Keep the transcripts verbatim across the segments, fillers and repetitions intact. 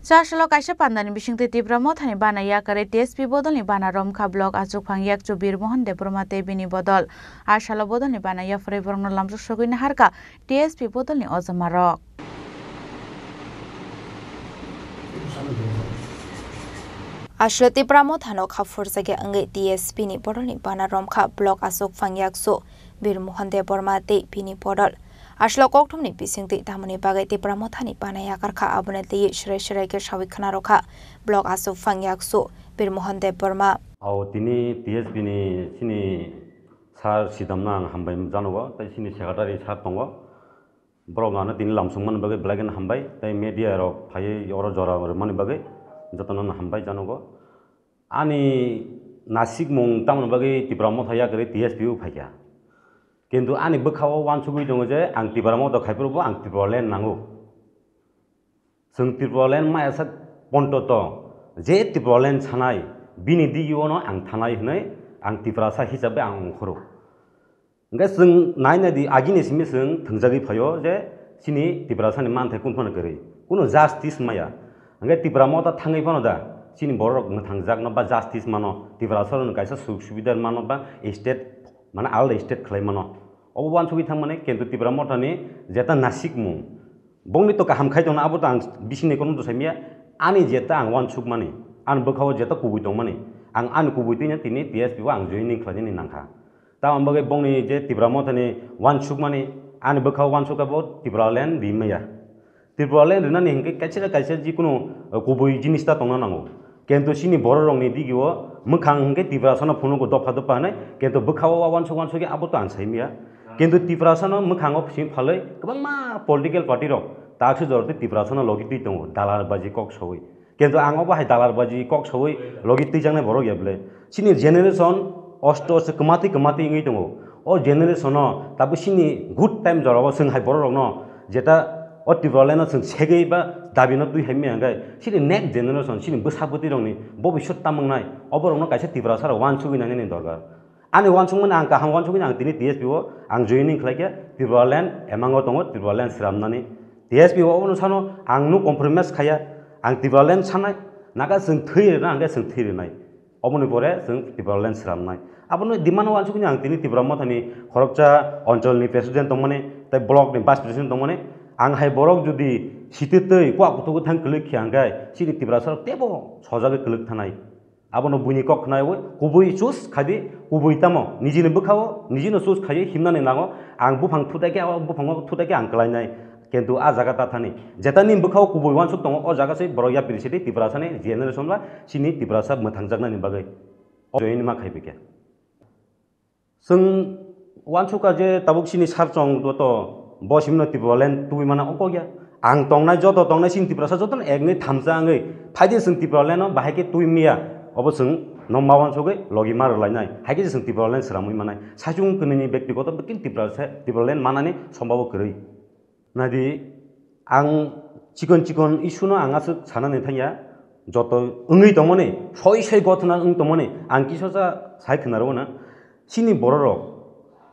Chasalo kaisa pandani bisingtwi Tipra Mothani bana yakarwi T S P bodolni bana romkha block achukphang yakchu Bir Mohan Debbarma tei bini bodol. Asalo bodolni bana yapharwi borokno lamjak sogwi naharkha T S P bodolni ojomarok. Aslo Tipra Mothano kha phurjakya wngwi T S P ni bodolni bana romkha block achukphang yakchu Bir Mohan Debbarma tei bini bodol. Aslo kokthumni bisingtwi tamoni bagwi Tipra Mothani bana yakarkha, aboni twiwi swrai swrai khe sawi khwnarokha block achukphang yakchu Bir Mohan Debbarma. Ao tini T S P ni chini sir Sidamno ang hambai janogo, tei chini secretary sir tongo. Borok ano tini lamsong mani bagwi belai kheno hambai, tei media rok phaiwi oro jora rwmani bagwi jotono no hambai janogo. Ani nasikmung tamoni bagwi Tipra Motha yakarwi T S P o phaikha. Kintu ani bwkhao uansugwi tongo je ang Tipra Motha khaiphuru bo ang Tipraland nango. Chwng Tipraland maya sak pontoto je Tipraland sanai bini digio no ang thanai hwnwi ang Tiprasa hisabe ang ongkhoro. Hwnkhe chwng nai nai di, agini simi chwng thwngjagwi phaio je chini Tiprasani manthai kunu phano kwrwi, kunu justice maya. Hwnkhe Tipra Motha thangwi phano da chini bororok mwthangjakno ba justice mano, Tiprasarokno kaisa suk subida mano ba state, mane alda state khlai mano. Obo uansugwi thangmani, kintu Tipra Mothani jeta nasikmung, bongni to kaham khai tongna, abo to ang bisingni kono to saimya. Ani jeta ang uansukmani, ani bwkhao jeta kubui tongmani, ang ani kubui twino tini T S P o ang joining khlainani nangkha. Tamoni bagwi bongni je Tipra Mothani uansukmani, ani bwkhao uansukha bo Tipraland rimaya. Tipraland rinani hinkhe kaisa na kaisa jikunu, eh, kubui jinis ta tongna nango. Kintu chini bororokni digio mwkhang hinkhe Tiprasano phunugo dopha dopha hinwi, kintu bwkhao uansuk uansukya abo to ang saimya. Kintu Tiprasano mwkhango simi phalwi kwbangma political party rok taksijora tei Tiprasano logi twi tongo, dalar baji kok sawi. Kintu ang obo hai dalar baji kok sawi logi twijaknai borok ya bwle. Chini generation osto osto kwmatwi kwmatwi wngwi tongo. O generation-o tabuk chini good time jorao chwng hai bororokno jeta o Tipraland-no chwng segwi ba dabino twi hai maya hwnkhe chini next generation, chini bwsa bwtwirokni bobiswt tamo wngnai, oborokno kaisa Tiprasarok uansugwi nangnani dorkar. Ani uansukmani ang kaham uansukmani ang tini T S P o ang joining khlaikha, Tipraland emango tongo, Tipraland sramnani. T S P o obono sano ang no compromise khaiya, ang Tipraland sanai, naga chwng thwi rwna hwnkhe chwng thwi rwnai. Oboni pore chwng Tipraland sramnai. Abono demand uansukmani ang tini Tipra Mothani khoroksa oncholni president tongmani, tei blockni vice president tongmani, ang hai borok jodi sititwi kua kuthuk thang kwlwk khe hwnkhe chini Tiprasarok teibo sojagwi kwlwk thanai. Abono buini kok khnaui kubui choose khaidi, kubui tamo nijini bwkhao nijino choose khaiwi himnani nango, ang buphang thutai khe, o buphango thutai khe ang kwlainai. Kintu a jaga ta thani, jeta ni bwkhao kubui uansuk tongo, o jaga se borok yapri sidi Tiprasani generation ba chini Tiprasa mwthangjaknani bagwi o join ma khaibai khe. Chwng uansukha je tabuk chini sar chong joto bo simino Tipraland tubui mana ongkok ya. Ang tongnai joto tongnai chini Tiprasa jotono ek wngwi thamsa wngwi phaidi chwng Tipraland-o bahai khe tubui maya. Obo chwng no ma uansugwi logi ma rwlainai. Hai khe je chwng Tipraland sramwi manai. Saichung kwnwini bektigoto bekin Tiprasa, Tipraland manani sombabo kwrwi. Naidi, ang chikon chikon issue no ang aswk sanani thangya, joto wngwi tongmani, soi soi gothona wng tongmani, ang kisa sa sai khna rwna, chini bororok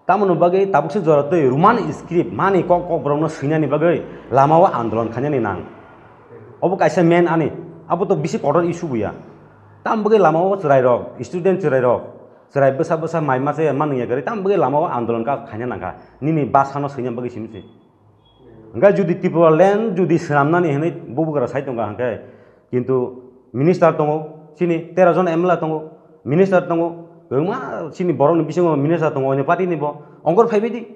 tamoni bagwi tabukse jora twi Roman script mani kok kok borokno swinani bagwi lamao andolon khainani nang. Obo kaisa main ani, abo to bisi kotor issue buya. Tam bagwi lamao chwrairok, student chwrairok, chwrai bwsa bwsa mai masa ya manwi ya kwrwi, tam bagwi lamao andolon ka khaina nangkha, nini bwsano swina bagwi simi se. Hwnkhe jodi Tipraland jodi swnamnani hinwi bubagra sai tongkha hwnkhe, kintu minister tongo, chini tero jon M L A tongo, minister tongo, kwbangma chini borokni bisingo minister tongo, oini party ni bo ongkhor phaibai di.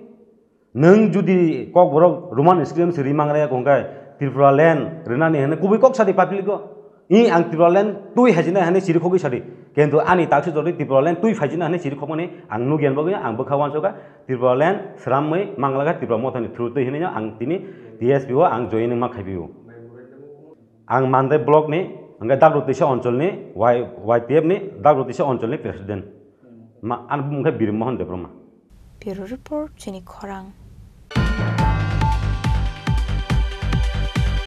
Nwng jodi kokborok Roman script se rimang raya hwnkhe Tipraland rwnani hinwi kubui kok sadi public o. I ang Tipraland twi haijinai hinwi chirikhogwi sadi. Kintu ani taksi jodi Tipraland twi phaijinai hinwi chirikhokmani ang nukya bagwi ang bwkha uansukha. Tipraland sramwi manglakha Tipra Mothani through twi hinwi ang tini T S P o ang join wngma khaibio. Ang Mandai block ni, hwnkhe Dagrotwisa oncholni, Y-, Y P F ni Dagrotwisa oncholni president. Ma, ani bumung khe Bir Mohan Debbarma. Bureau Report, Chini Khorang.